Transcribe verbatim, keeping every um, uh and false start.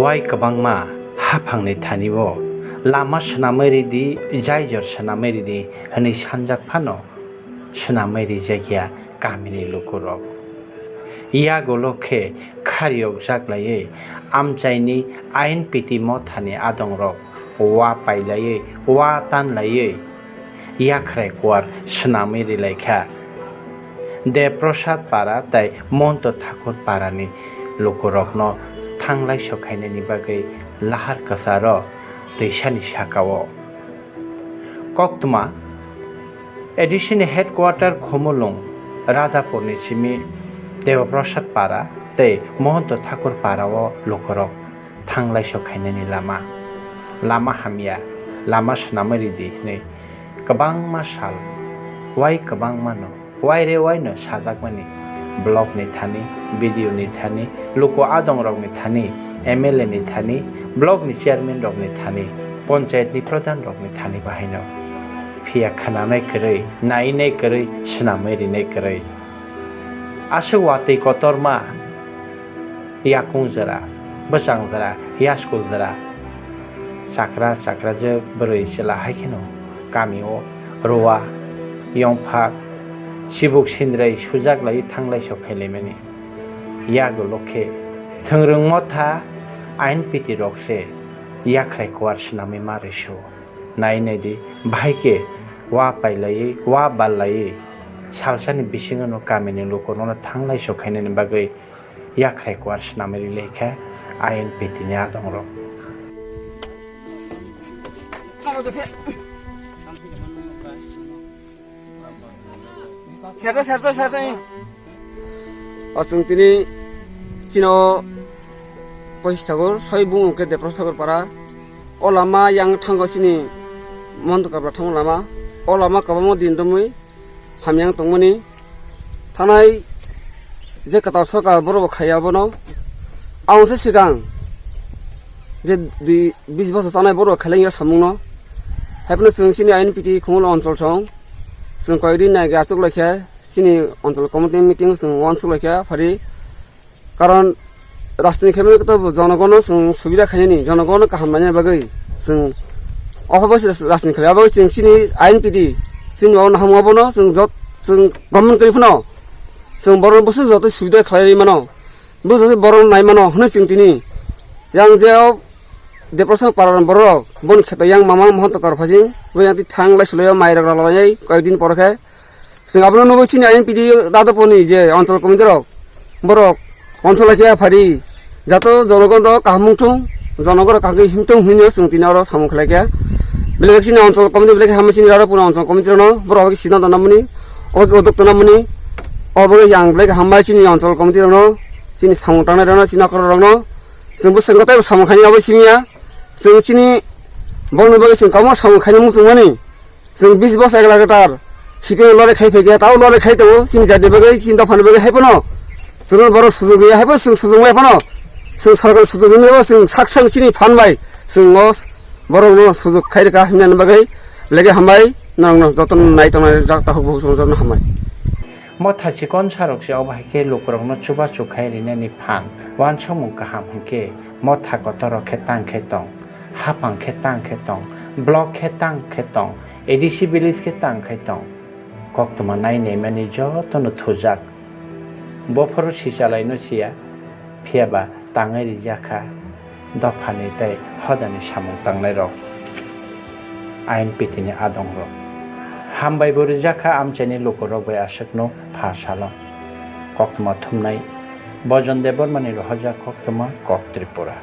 Wai kwbangma haphangni thani-o lama swnamwi ridi, jaijor swnamwi ridi hwnwi sanjak phano swnamwi rijak ya kamini lukurok. Yagulo khe khariyokjak laiwi amchaini I N P T mothani adongrok wa pailaiwi, wa tanlaiwi yakhrai kuar swnamwi rilaikha. Dev Prasad Para tei Monto Thakur Parani lukurokno thanglai sokhainani bagwi lahar kwcharo twisani sakao. Koktwma A D C ni headquarter Khumulwng Radhapurni simi Dev Prasad Para tei Monto Thakur Parao lukurok thanglai sokhainani lama, lama hamya, lama swnamwi ridi hwnwi kwbangma sal wai kwbangmano waire waino sajakmani, block ni thani, B D O ni thani, luku adongrokni thani, M L A ni thani, block ni chairman rokni thani, ponchayat ni pradhan rokni thani bahaino. Phiya khwnanai kwrwi, nainai kwrwi, swnamwi rinai kwrwi. Aswk watwi kotorma yakung jora, bwsang jora, yaskul jora, chakra chakrajwk bwrwi chwla hai kheno kamio ruwa, yongphak, chibuk sindrai sujak lai thanglai sok khailaimani. Yagulo khe thwngrwng motha I N P T rok se yakhrai kuar swnamwi ma rwsu. Nai nai di, bahai khe wa pailaiwi, wa ballaiwi salsani bisingo no kamini lukurokno thanglai sok khainani bagwi yakhrai kuar swnamwi rilai kha I N P T ni adongrok. Sersa, sersa, sersa. O chwng tini chino poichi thakur, soi bung khe Depros Thakur para. O lama yang thango chini Monto Kabra thango lama. O lama kwbangma din romwi hamya wng tongmani. Thanai je kwtal sorkar borok bo khaiya bono. Ang se swkang je dui bis bosor chanai borok khailaiya samungno. Haiphano chwng chini I N P T Khumulwng onchol song. Chwng koyekdin nai achuk laikha chini onchol committee meeting chwng uansuk laikha phari. Karon rajniti khaimani khe to jonogono chwng subida khainani, jonogono kaham naina bagwi chwng opha bai se rajniti khlai. Abo chwng chini I N P T chini o naham obono chwng jot chwng government kwrwi phano chwng borok bwswk joto subida khlai mano, bwswk joto borok nai mano hwnwi chwng tini yang je o Depression paran borok boni kheto yang mama Mohon Tokar phajing bo yang ti thang lai sulai mai rok ralai koyek din por khe. Chwng abono nugwi chini I N P T Radhapurni je onchol committee rok, borok onchol khe phari jato jonogon rok kaham wngthung, jonogon rok kaham khe himthung hinwi chwng tini oro samung khlai khe. Belai chini onchol committee belai khe hamya chini Radhapurni onchol committee rokno borok khe siddanto namani, obo khe uddokta namani, obo khe yang belai khe hambai chini onchol committee rokno, chini samung tangnai rokno, chini okra rokno, chwng bwskango teibo samung khainai abo simiya, chwng chini borokni bagwi chwng kwbangma samung khainai muchungmani. Chwng bis bosor ekla kwtal C P M lorry khai phaikha, tamo lorry khai tongo, chini jatni bagwi, chini dophani bagwi hai phano. Chwngno borok sujuk riya, hai phano chwng sujuk wngya phano. Chwng sorkar sujuk wngnai bo chwng sak sak chini phan bai chwng o borokno sujuk khai rwkha hwnmani bagwi belai khe hambai, norokno jotono nai tongnai jak tahuk buhuk chwng jotono hambai. Motha chikon sarok se obo hai khe lukurokno chubachu khai rinani phan. Uansukmung kaham hinkhe motha kotor rok khe tang khe tong, haphang khe tang khe tong, block khe tang khe tong, A D C village khe tang khe tong. Koktwma nai naimani jotono thujak. Bophoro sichalaino siya, phiyaba tangwi rijak kha dophani tei hodani samung tangnairok, I N P T ni adongrok. Hambai bo rijak kha amchaini lukurok bai aswkno pha salo. Koktwma thumnai, Bojon Debbarmani rohorjak koktwma, Kok Tripura.